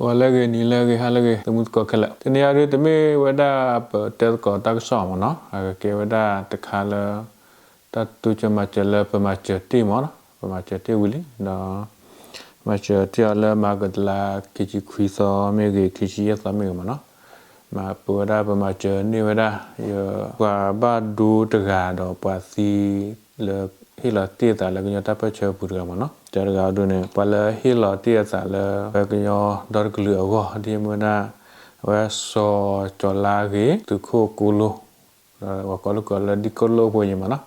ဂီၤလၢအဂ့ၤ နံၤလၢအဂ့ၤ ဟါလၢအဂ့ၤ သမူသကိးခဲလၢာ်, တနံၤအံၤဒုး တမ့ၢ်ဝဲဒၣ်ပတဲသကိးတၢ်ကစီၣ်မ့ၢ်နီၤ, အကကဲဝဲဒၣ်တခါလၢ တၢ်တိစၢၤမၤစၢၤလၢပမၤစၢၤတ့ၢ်မ့ၢ်နီၤ, ပမၤစၢၤတ့ၢ်ဝံၤလံဒီး မၤစၢၤတ့ၢ်အီၤလၢမၤကတလါ ခံဆံခွံသီမ့ၢ်ဂ့ၤ ခံဆံယဲၢ်သီမ့ၢ်ဂ့ၤမ့ၢ်နီၤ, မၤပဝဲဒၣ်ပမၤစၢၤန့ၢ်ဝဲဒၣ် ယပှၤဘၣ်ဒိတဂၤဒီးပှၤသံလၢ ဟ့ၣ်လီၤတ့ၢ်အသးလၢကညီတၢ်ပၢၢ်ဆၢအပူၤတဂၤမ့ၢ်နီၤ, တဂၤအံၤဒုးန့ၣ် ပှၤလၢဟ့ၣ်လီၤတ့ၢ်အသးလၢ ပှၤကညီဒီတကလုာ်အဂီၢ် ဒ်မ့ၢ်ဝဲဒၣ် အဝဲစီၤကၠီၤလါဂ့ၤ သုးခိၣ်ကိလိ ဒီးပှၤကိးလၢကိးလၢဒံကိလိဖိအံၤမ့ၢ်နီၤ,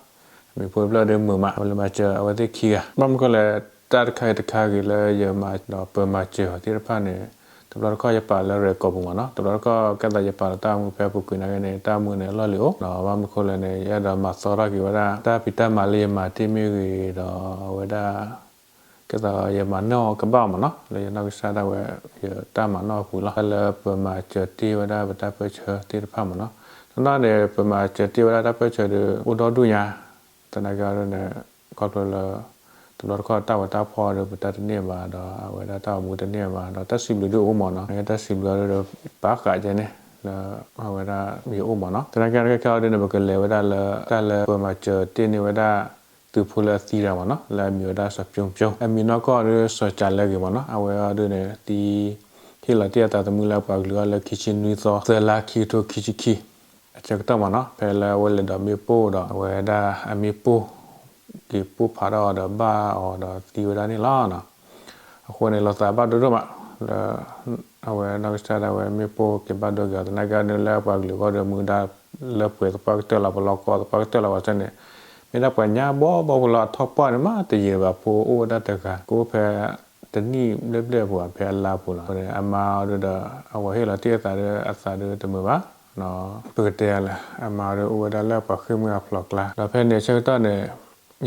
အမံၤဖိတဖျၢၣ်ဒုးမုာ်မး အဝဲလဲၤမၤစၢၤအဝဲသ့ၣ်ခံဂၤ, ဘၣ်မနုၤဃိလဲၣ် တၢ်တခါဂ့ၤတခါဂ့ၤလၢယမၤဒီးပမၤစၢၤအီၤသ့ၣ်တဖၣ်န့ၣ် တဘျီတခီၣ်ယပာ်လၢရဲၣ်ကီၢ်ပူၤမ့ၢ်နီၤ, တဘျီတခီၣ်ကဲသးယပာ်လီၤတၢ်အိၣ်မူဖဲအပူၤကွံာ်နာ်က့န့ၣ် တၢ်အိၣ်မူန့ၣ်အလီၢ်လံၤအိၣ်, ဒီးဘၣ်မနုၤဃိလဲၣ်န့ၣ် ယအဲၣ်ဒိးမၤသီထီၣ်က့ၤဝဲဒၣ် တၢ်ဖံးတၢ်မၤလၢယမၤတ့ၢ်မ့ၢ်ဂ့ၤဒီး အဝဲဒၣ် ကဲသးယမၤနီၣ်ကဘၣ်မ့ၢ်နီၤ လၢယနီၢ်ကစၢ်ဒၣ်ဝဲ ယတၢ်မၤနီၣ်အပူၤလီၤ. တၢ်လၢပမၤစၢၤတ့ၢ်ဝဲဒၣ်ပတၢ်ပၢၢ်ဆၢသ့ၣ်တဖၣ်မ့ၢ်နီၤ, တနီၤန့ၣ် ပမၤစၢၤတ့ၢ်ဝဲဒၣ်တၢ်ပၢၢ်ဆၢဒီး အိၣ်ဒီဒူၣ်ညါ, သနာ်က့အီၤဒုးန့ၣ် ခီဖျိလၢ တဘျီတခီၣ်တၢ်ဝဲတၢ်ဖီၣ်ဒီး ပတၢ်တန့ၢ်ဘၣ်ဒီး အဝဲဒၣ်တၢ်အိၣ်မူတန့ၢ်ဘၣ်ဒီး တၢ်စံးဘျုးဒုးအိၣ်မ့ၢ်နီၤ, တၢ်စံးဘျုးအီၤဒုးဒီး ပာ်ဃာ်ကဲန့ၣ် လၢအဝဲဒၣ်ယအိၣ်မ့ၢ်နီၤ, သနာ်က့ခဲခဲအီၤဒုးန့ၣ် ပကလဲၤဝဲဒၣ်လၢ တၢ်လၢပမၤစၢၤတ့ၢ်န့ၢ်ဝဲဒၣ် သုးဖိလၢအသံတဂၤမ့ၢ်နီၤ လၢအမံၤဝဲဒၣ်စီၤပျိပျိ အမံၤနီၢ်ကီၢ်ဒုးစီၤကၠၤလၢဂ့ၤမ့ၢ်နီၤ, အဝဲအီၤဒုးန့ၣ် သံ ဟ့ၣ်လီၤတ့ၢ်အသးသမူလၢပှၤကလုာ်အဂီၢ်လၢခံဆံနွံသီ သၢလါ ခံကထိခံဆံခံ အဆၢကတီၢ်မ့ၢ်နီၤ, ဖဲလၢအဝဲလဲၤဒိးမ့ၣ်ပိၢ်ဒီး အဝဲဒၣ်အမ့ၣ်ပိၢ် က့ၤပိၢ်ဖးထီၣ်အီၤဒီးဘၣ်အီၤဒီးသံဝဲဒၣ်န့ၣ်လီၤ. အဃိန့ၣ် လီၤသးဘၣ်ဒိဒိၣ်မး လၢ အဝဲနီၢ်ကစၢ်ဒၣ်ဝဲမ့ၣ်ပိၢ်က့ၤဘၣ်ဒိက့ၤအီၤ သနာ်က့ဒုးလၢပှၤကလုာ်အဂီၢ်ဒီး မူဒါလၢပှဲၤသပှၢ်ကတၢၢ်လီၤ ပလီၢ်ကီသပှၢ်ကတၢၢ်လီၤ ဘၣ်ဆၣ်န့ၣ် မ့ၢ်ဒၣ်ပှၤညါဘီဘီဖိလီၤ အထီၣ်ပှၢ်န့ၣ်မးတယံာ်ဘၣ် ဖိအိၣ်ဝဲဒၣ်တဂၤ ကအိၣ်ဖဲ တနံၣ်ဘျဲၣ်ဘျဲၣ်အပူၤ ဖဲအလါပူၤလီၤ. အဃိန့ၣ် အမါအီၤဒုးဒီး အဝဲဟ့ၣ်လီၤတ့ၢ်အသးဒီးအသးဒုးတမုာ်ဘၣ် ပကတဲလဲၣ် အမါအီၤဒုးအိၣ်ဝဲဒၣ်လၢပှၤဃ့ၢ်မှံဟးဖျိးကျါ ဒီးဖဲန့ၣ်အဆၢကတီၢ်န့ၣ်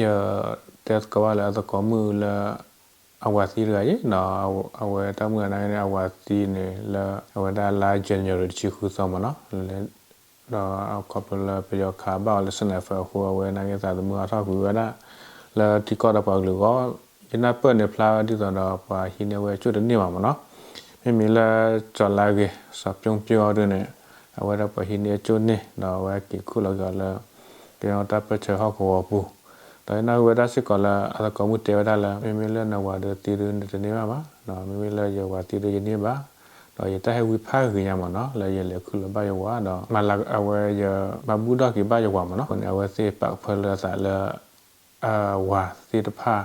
ယတဲသကိးဘၣ်လၢအသကိးမုၣ်လၢ အဝၤသံတဂၤအံၤ အဝဲတၢ်မုၣ်အနာ်က့န့ၣ် အဝၤသံန့ၣ်လၢ အဝဲဒၣ်လါ January တဆံဃုသီမ့ၢ်နီၤ ဒီးအခီဖျိလၢပယီၤခးဘၣ်အီၤလၢ sniper အဃိ အဝဲနာ်က့သးသမူအါထီၣ်ကွံာ်ဝဲဒၣ် လၢထံကီၢ်ဒီးပှၤကလုာ်အဂီၢ် ယနၢ်ပၢၢ်န့ၣ်ဖျါဒ်သိးဒီးပှၤဟံးန့ၢ်ဝဲကၠိၣ်တန့ၢ်ဘၣ်မ့ၢ်နီၤ မ့မ့ၢ်လၢကၠီၤလါဂ့ၤ စီၤပျိပျိအီၤဒုန့ၣ် အဝဲဒၣ်ပှၤဟံးန့ၢ်ကၠိၣ်န့ၢ် ဒီးအဝဲက့ၤခူၣ်လီၤက့ၤအီၤလၢ ကညီတၢ်ပၢၢ်ဆၢဟီၣ်ကဝီၤပူၤ ဒီးယနၢ်ဟူဝဲဒၣ်စ့ၢ်ကီးလၢအသကိးမုၣ်တဲဝဲဒၣ်လၢ မ့မ့ၢ်လၢနဝၤဒီးသံဒုန့ၣ်တန့ၢ်ဘၣ်ဘၣ် ဒီးမ့မ့ၢ်လၢယဝၤသံဒုယန့ၢ်ဘၣ် ဒီးယတၢ်ဟဲဝံဖးဂ့ၤညါမ့ၢ်နီၤ လၢယလဲၤခူၣ်လီၤဘၣ်ယဝၤဒီး မၤလၢအဝဲယမၤဘူၣ်ထီၣ်က့ၤဘၣ်ယဝၤမ့ၢ်နီၤ အဃိန့ၣ် အဝဲသ့ၣ်ပာ်ကဖၢလၢအသးလၢ အဝၤသ့ၣ်တဖၣ်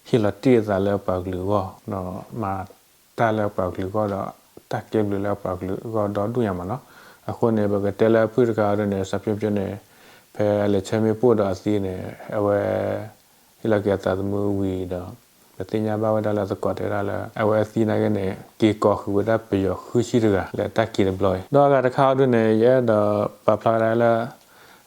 ဟ့ၣ်လီၤတ့ၢ်အသးလၢပှၤကလုာ်အဂီၢ် ဒီးမၤတၢ်လၢပှၤကလုာ်အဂီၢ်ဒီး တၢ်ကဲဘျုးလၢပှၤကလုာ်အဂီၢ်ဒီဒူၣ်ညါမ့ၢ်နီၤ အဃိန့ၣ် ပကတဲလၢအဖုၣ်တခါအီၤဒုန့ၣ် စီၤပျိပျိန့ၣ် ဖဲအလဲၤဆၢမ့ၣ်ပိၢ်ဒီးအသံန့ၣ် အဝဲ ဟ့ၣ်လီၤက့ၤအသးသမူဝံၤဒီး ပသ့ၣ်ညါဘၣ်ဝဲဒၣ်လၢသကိးတဲဝဲဒၣ်လၢ အဝဲအသံနာ်က့န့ၣ် က့ၤကိးဃုာ်ဝဲဒၣ်ပယီၤဃုဆံတဂၤ လၢတၢ်က့ၤတဘျီအံၤ ဒီးအဂၤတခါအီၤဒုန့ၣ် ယအဲၣ်ဒိးပာ်ဖျါဝဲဒၣ်လၢ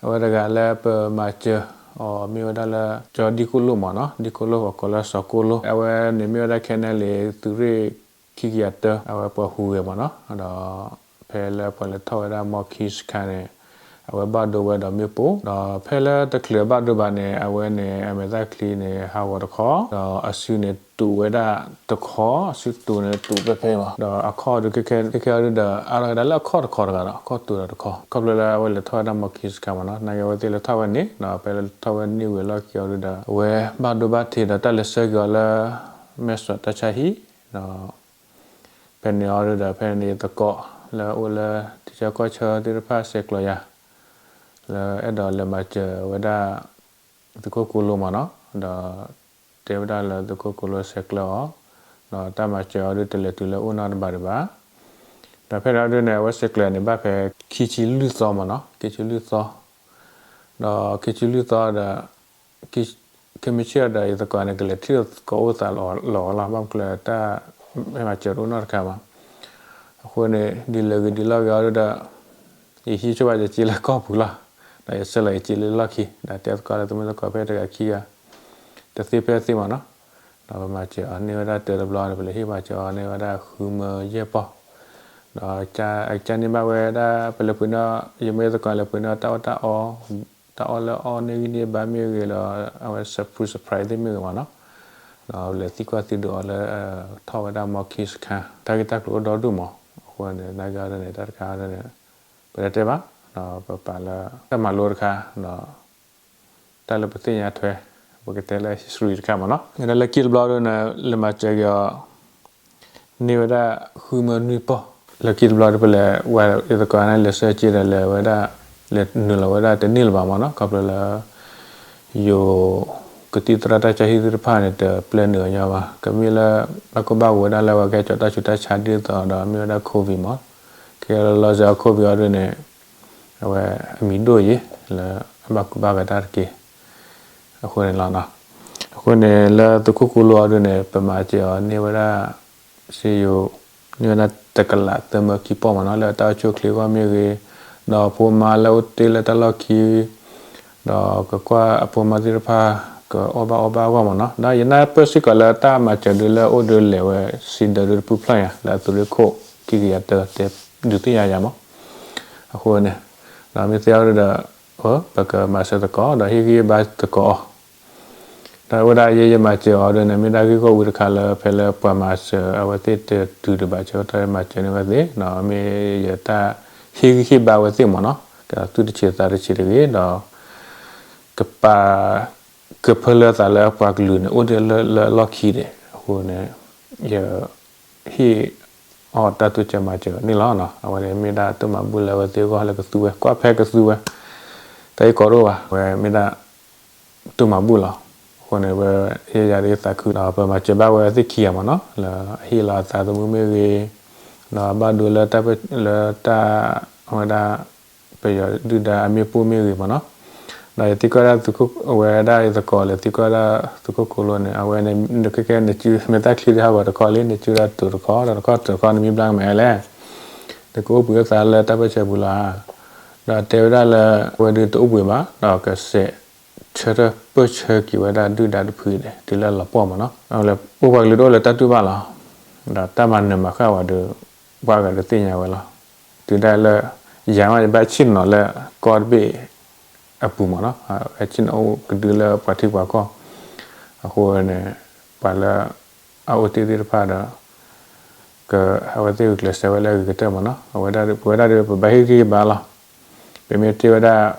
အဝဲတဂၤလၢပမၤစၢၤအီၤမ့ၢ်ဝဲဒၣ်လၢ ကၠီဒံကိၣ်လိၣ်မ့ၢ်နီၤ ဒံကိၣ်လိၣ်အကိးလၢစီၤကိၣ်လိၣ် အဝဲန့ၣ်မ့ၢ်ဝဲဒၣ် ခဲနဲလံ သုးရ့ၣ်ခံကယၤတၢ အဝဲပှၤဟူးဂဲၤမ့ၢ်နီၤ ဒီး ဖဲလၢပှၤလဲၤထီၣ်ဝဲဒၣ် မီခံစခါန့ၣ် အဝဲဘၣ်ဒိဝဲဒီးမ့ၣ်ပိၢ် ဒီးဖဲလၢတချုးဘၣ်ဒိဘၣ်န့ၣ် အဝဲန့ၣ် အမဲာ်သၣ်ချံန့ၣ် ဟးဂီၤတခီ ဒီးအစုန့ၣ်တူာ်ဝဲဒၣ်တခီ အစုတူာ်န့ၣ်တူာ်ဖဲဖဲမ့ၢ် ဒီးအခီၣ်ဒုးခဲခဲခဲအီၤဒုဒီး အါထီၣ်က့ၤဒၣ်လၢအခီၣ်တခီတဂၤဒီး အခီၣ်တူာ်ဒီးတခီ ခီဖျိလၢအဝဲလဲၤထီၣ်ဝဲဒၣ် မီခံစခါမ့ၢ်နီၤ နာ်က့အဝဲသ့ၣ်လဲၤထီၣ်ဝဲန့ၣ် ဒီးဖဲလဲၤထီၣ်ဝဲန့ၣ်ဝံၤအလီၢ်ခံအီၤဒုဒီး အဝဲဘၣ်ဒိဘၣ်ထံးဒီးတၢ်လဲၤဆှၢက့ၤအီၤလၢ မဲၢ်စီၤတၢ်ဆါဟံၣ် ဒီး ဖဲန့ၣ်အီၤဒုဒီး ဖဲန့ၣ်ယသကိးလၢအအိၣ်လၢ ထံဆၢကီၢ်ဆၢသ့ၣ်တဖၣ်ဆဲးကျိးယၤ လၢအဲၣ်ဒိးလဲၤမၤစၢၤဝဲဒၣ် သုးခိၣ်ကိၣ်လိမ့ၢ်နီၤ ဒီး တဲဝဲဒၣ်လၢသုးခိၣ်ကိၣ်လိဆဲးကျိးအီၤ ဒီးတၢ်မၤစၢၤအီၤဒုတလဲၤတုၤလၢအိၣ်နီတဘျီဒံးဘၣ် ဒီးဖဲန့ၣ်အီၤဒုန့ၣ် အဝဲဆဲးကျိးန့ၣ် ဘၣ်ဖဲခံဆံလွံၢ်သီမ့ၢ်နီၤ ခံဆံလွံၢ်သီ ဒီးခံဆံလွံၢ်သီဒီး ခဲမုၢ်ဆ့ၣ်ဒီး ယသကိးန့ၣ် ကလဲၤထံၣ်သကိးအိၣ်သးလီၤလီၤ ဘၣ်မနုၤလဲၣ် တၢ် မ့ၢ်မၤစၢၤတအိၣ်နီတခါမး အဃိန့ၣ် ဒ်လဲၣ်ဂ့ၤဒ်လဲၣ်ဂ့ၤအီၤဒုဒီး ယဟံးဆိဘၣ်ယစ့လၢကီၢ်ပူၤလီၤ ဒီးယဆှၢလီၤယစ့လၢလီၢ်ခံ ဒီးတဲသကိးလၢသမုၢ်သကိးဖဲတဂၤခံဂၤ တသ့ဖဲသ့မးနီၤ ဒီးပမၤစၢၤအီၤန့ၢ်ဝဲဒၣ်တၢတဘျီန့ၣ် ပလဲၤဟ့ၣ်မၤစၢၤအီၤန့ၢ်ဝဲဒၣ်ဃုမၢယဲၢ်ပီၢ် ဒီးအကန့ၢ်ဘၣ်ဝဲဒၣ် ပလဲၤပှ့ၤနီၣ် ယမ့ၢ်သကိးလဲၤပှ့ၤနီၣ်တၢ်အီၣ်တၢ်အီ တၢ်အီၣ်လၢအီၣ်န့ၢ်ဂံၢ်န့ၢ်ဘါမ့ၢ်ဂ့ၤဒီး အဝဲ surprise surprise သ့ၣ်မ့ၢ်ဂ့ၤမးနီၤ ဒီးလဲၤသံကွၢ်သံဒုးအီၤလၢ ထီၣ်ဝဲဒၣ် မီခံစခါ တၢ်ဂ့ၢ်တၢ်ကျိၤအိၣ်ဒီဒူၣ်မး. အဃိန့ၣ် နာ်က့အီၤဒ်န့ၣ် တၢ်တခါအီၤဒ်န့ၣ် ပတတဲဘၣ်, ဒီးပပာ်လၢတၢ်မၤလိတခါ, ဒီးတၢ်လၢပသ့ၣ်ညါထွဲ, ပကတဲလၢ history တခါမးနီၤ. လၢခံတဘျီဒ်န့ၣ် လဲၤမၤစၢၤက့ၤအီၤ န့ၢ်ဝဲဒၣ် ဃုမၢနွံပီၢ်. လၢခံတဘျီဒ်ပလဲၤဝဲသကိးန့ၣ် လဲၤဆှၢက့ၤဒီးလဲၤဝဲဒၣ်, လဲၤနုာ်လီၤဝဲဒၣ်တန့ၢ်လၢၤဘၣ်မးနီၤ. ခီဖျိလၢ ယိၤ ကသံၣ်သရၣ်တၢ်ဆါဟံၣ်သ့ၣ်တဖၣ်န့ၣ် တပျဲနုာ်အညီဘၣ်. ကမ့ၢ်လၢ ဘၣ်ကီဘၣ်ဝဲဒၣ်လၢအဝဲကဟဲကၠီၤတၢ်ဆူးတၢ်ဆါဒ်သိးဒီး မ့ၢ်ဝဲဒၣ် COVID မး. ကဲလီၤလီၤစ့ၢ်ကီး COVID အီၤဒ်န့ၣ် အဝဲအမံၤဒိၣ်ယံၤ လၢအဘၣ်ကူဘၣ်ဂာ်တၢ်တက့ၢ်. အဃိန့ၣ်လီၤ. အဃိန့ၣ် လၢသုးခိၣ်ကိလိအီၤဒ်န့ၣ် ပမၤစၢၤအီၤန့ၢ်ဝဲဒၣ် စ့ယိၤ န့ၢ်ဝဲဒၣ်တကလးသၢမၢခံပီၢ်မးနီၤ, လၢတၢ်အိၣ်ဆူၣ်အိၣ်ချ့အဂီၢ်မ့ၢ်ဂ့ၤ, ဒီးအဖိအမါလၢအအိၣ်တ့ၢ်လၢတၢ်လီၢ်ခံ ဒီးကကွၢ်အဖိအမါသ့ၣ်တဖၣ် ကအီၣ်ဘၣ်အီဘၣ်အဂီၢ်မးနီၤ. ဒီးယနၢ်ပၢၢ်စ့ၢ်ကီးလၢတၢ်မၤစၢၤဒုးလၢအအိၣ်ဒုးလဲၤဝဲ စံးဒၢးဒုးတပူၤဖျါယၤ လၢအသုးရ့ၣ်ခိၣ် ခံကယၤတၢ တဲဒုးသ့ၣ်ညါယၤမး. အဃိန့ၣ် ဒီးမ့ၢ်သ့အီၤဒုးဒီး ပကမၤစၢၤသကိး ဒီးဟ့ၣ်ဂံၢ်ဟ့ၣ်ဘါသကိးအီၤ ဒီးအဝဲဒၣ်ယဲယမၤစၢၤအီၤဒ်န့ၣ် မ့ၢ်ဒၣ်ဂ့ၢ်ဂီၢ်ဝံၤတခါလၢ ဖဲလၢပှၤမၤစၢၤအဝဲသ့ၣ်တတုၤဒံးဘၣ် ဆၢကတီၢ်မၤစၢၤန့ၢ်ဝဲသ့ၣ် ဒီးမ့ၢ်ယတၢ်ဟ့ၣ်ဂံၢ်ဟ့ၣ်ဘါဝဲသ့ၣ်မးနီၤ, ကသူၣ်တဆံးသးတဆံးတဂ့ၤ ဒီး ကပာ် ကဖၢလၢသးလၢအပှၤကလုာ်န့ၣ် အိၣ်ဒၣ်လၢလၢအလီၢ်ခံဒံး အဃိန့ၣ် ယ ဟ့ၣ်အီၤတၢ်တိစၢၤမၤစၢၤန့ၣ်လီၤ. အဝဲန့ၣ်မ့ၢ်ဒၣ်တၢ်မၤဘူၣ်လၢအဝဲသ့ၣ်အဂီၢ်လၢကသူဝဲ ကွၢ်ဖဲကသူဝဲ တၢ်အံၤကိးတအိၣ်ဘၣ် အဝဲမ့ၢ်ဒၣ် တၢ်မၤဘူၣ်လီၤ. အဃိန့ၣ် ဝဲ ယဲယၤဒ်သးခုဒီး ပမၤစၢၤဘၣ်ဝဲသ့ၣ်ခံဂၤမးနီၤ လၢအဟ့ၣ်လီၤအသးသမူမ့ၢ်ဂ့ၤ, ဒီးဘၣ်ဒိလၢတၢ် လၢတၢ် အဝဲဒၣ် ပယီၤဒုၣ်ဒါအမ့ၣ်ပိၢ်မ့ၢ်ဂ့ၤမးနီၤ. ဒီးယသံကွၢ်ဒၣ်သုးခိၣ် အဝဲဒၣ်ယသကိးလဲၤသံကွၢ်ဒၣ်သုးခိၣ်ကိလိန့ၣ် အဝဲန့ၣ် နကဲကဲနစု မ့ၢ်တၢ်ချံဒ်ဟးဂီၤတခီလံ နစုဒၣ်တိၤတခီ ဒီးတခီတိၤတခီ နမံၤဘျါကမဲာ်လဲၣ် နကအိၣ်ဘှံးအိၣ်သါလၢတၢ်ပၢၢ်ဆၢပူၤလီၤဧါ. ဒီးတဲဝဲဒၣ်လၢ အဝဲဒုးတအိၣ်ဘှံးဘၣ် ဒီးကစဲး ဆၢထၢၣ်ပၢၢ်ဆၢက့ၤဝဲဒၣ်ဒုၣ်ဒါတဖုန့ၣ် တုၤလၢလီၤပှီၢ်မးနီၤ. အဝဲလၢ ပပှၤကလုာ်တအိၣ်လၢတၢ်တူၢ်ဘၣ်လီၤ. ဒီးတၢ်မၤနၢၤမၤဃၣ်ဝဲဒီး ပှၤဂၤဒုးသ့ၣ်ညါဝဲလီၤ. တုၤဒၣ်လၢ ယၤမးယဘၣ်ဆ့ၣ်နီၤလၢကီၢ်တဘ့ၣ်အပူၤမးနီၤ, ဟဲဆ့ၣ်နီၤအိၣ်ကဒုလၢပှၤထံပှၤကီၢ်, အဃိန့ၣ် ပှၤလၢ အအိၣ်တ့ၢ်သ့ၣ်တဖၣ်ဒီး က အဝဲသ့ၣ်ဂုာ်ကျဲးစၢးဝဲလၢအဂ့ၤကတၢၢ်မးနီၤ. အဝဲဒၣ် ပဝဲဒၣ်ဒီး ပဘၣ်ဟ့ၣ်ဂံၢ်ဟ့ၣ်ဘါလီၤ. ပမ့ၢ်တ့ၢ်ဝဲဒၣ်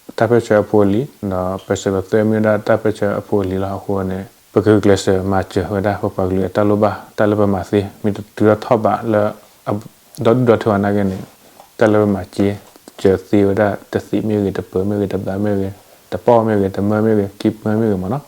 တၢ်ပၢၢ်ဆၢအဖိအလံၤ ဒီးပစၢၤပသွဲၣ်မ့ၢ်ဝဲဒၣ်တၢ်ပၢၢ်ဆၢအဖိအလံၤလီၤ. အဃိန့ၣ် ပကဂုာ်ကျဲးစၢးမၤစၢၤဝဲဒၣ်ပပှၤကလုာ်အတၢ်လိၣ်ဘၣ် တၢ်လၢပမၤသ့ မ့ၢ်တတုၤထီၣ်ထီၣ်ဘးလၢ ဒီဒူၣ်ဒီထၢအီၤနာ်က့န့ၣ် တၢ်လၢပမၤစၢၤသ့ဝဲဒၣ် တသံးမ့ၢ်ဂ့ၤ တပၢၤမ့ၢ်ဂ့ၤ တဘးမ့ၢ်ဂ့ၤ တပီၢ်မ့ၢ်ဂ့ၤ တမၢမ့ၢ်ဂ့ၤ ခံမၢမ့ၢ်ဂ့ၤမးနီၤ,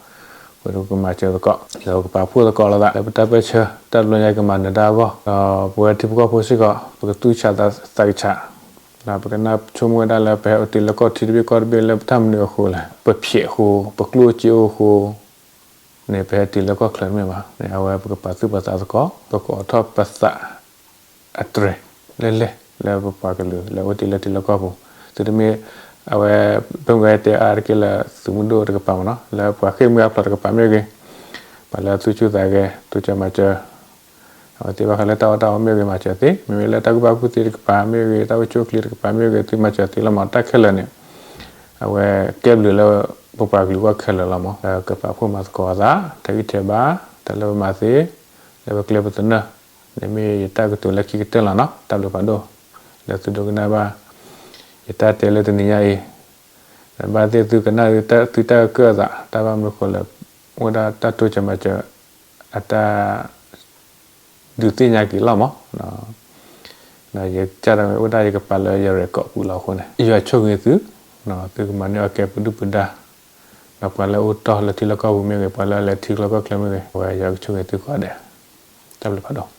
ဝဲဒၣ်ပကမၤစၢၤသကိး ဒီးပကပာ်ဖှိၣ်သကိးလိာ်သး လၢပတၢ်ပၢၢ်ဆၢ တၢ်တဘျီညါကမၤနၢၤတၢ်အဂီၢ် ဒီးပဝဲထံဖိကီၢ်ဖိစ့ၢ်ကီး ပကသူၣ်ဆးသးကဆး ဒီးပကနၢ်ဆိကမိၣ်ဝဲဒၣ်လၢ ပဟဲအိၣ်တ့ၢ်လၢကီၢ်ထံတဘ့ၣ်ကီၢ်တဘ့ၣ်လၢပတၢ်မနုၤအဃိလဲၣ်, ပဖျဲးအဃိ ပကျိၣ်စ့အိၣ်အဃိ န့ၣ် ပဟဲတုၤလၢကီၢ်ချၢတမ့ၢ်ဘၣ်န့ၣ် အဝဲပကပာ်သူၣ်ပာ်သးသကိး ပကအိးထီၣ်ပသး အတြဲၤ လဲၢ်လဲၢ် လၢပပှၤကလုာ်လၢအိၣ်တ့ၢ်လၢထံလၢကီၢ်ပူၤ, သုတမ့ၢ် အဝဲ ပမ့ၢ်တဲအါတက့ၢ်လၢသုးမုၢ်ဒိၣ်တကပၤမးနီၤ လၢပှၤဃ့ၢ်မှံဟးဖျိးတကပၤမ့ၢ်ဂ့ၤ, ပှၤလၢသူၣ်ဆူၣ်သးဂဲၤ သူၣ်စၢၤမၤစၢၤ အဝဲသ့ၣ်ဘၣ်ဃးလၢတၢ်အီၣ်တၢ်အီမ့ၢ်ဂ့ၤ မၤစၢၤသ့, မ့မ့ၢ်လၢတၢ်ကူၣ်ဘၣ်ကူၣ်သ့တကပၤမ့ၢ်ဂ့ၤ တၢ်အိၣ်ဆူၣ်အိၣ်ချ့တကပၤမ့ၢ်ဂ့ၤ သုမၤစၢၤသ့လီၤမး တၢ်ခဲလၢာ်န့ၣ် အဝဲကဲဘျုးလၢ ပပှၤကလုာ်ဂီၢ်ခဲလၢာ်လီၤမး, ကပာ်ဖှိၣ်မၤသကိးအသး တၢ်ဂံၢ်ထဲဘါ တၢ်လၢပမၤသ့ လၢပကျဲပသနၢၣ်န့ၣ် မ့ၢ်ယတၢ်ကတိၤလၢခံကတၢၢ်လီၤနီၤ, တၢ်ဘျုးဖးဒိၣ် လၢသုဒိကနၣ်ဘၣ် ယတၢ်တဲလၢတနံၤညါအံၤ, ဘၣ်သ့ၣ်သုကနၣ်သုတၢ်ကၢၣ်အသး တၢ်ဘၣ်မနုၤဃိလဲၣ်, အိၣ်ဒၣ်တၢ်တိစၢၤမၤစၢၤ အတၢ် ဒုးသ့ၣ်ညါက့ၤလီၤမး, ဒီးယကစၢ်ဒၣ်ဝဲအိၣ်ဒၣ်ယကပာ်လၢယရဲၣ်ကီးပူၤလီၤအဃိန့ၣ် ယွၤဆိၣ်ဂ့ၤသု, သုကမၤန့ၢ်အီၣ်ကဲပဒုၣ်ပဒါ, ဒီးပှၤလၢအိၣ်တီၢ်လၢထံလီၢ်ကီၢ်ပူၤမ့ၢ်ဂ့ၤ ပှၤလၢလဲၤထံလီၢ်ကီၢ်ချၢမ့ၢ်ဂ့ၤ အဝဲယွၤကဆိၣ်ဂ့ၤသုကိးဂၤဒဲး, တၢ်ဘျုးဖးဒိၣ်.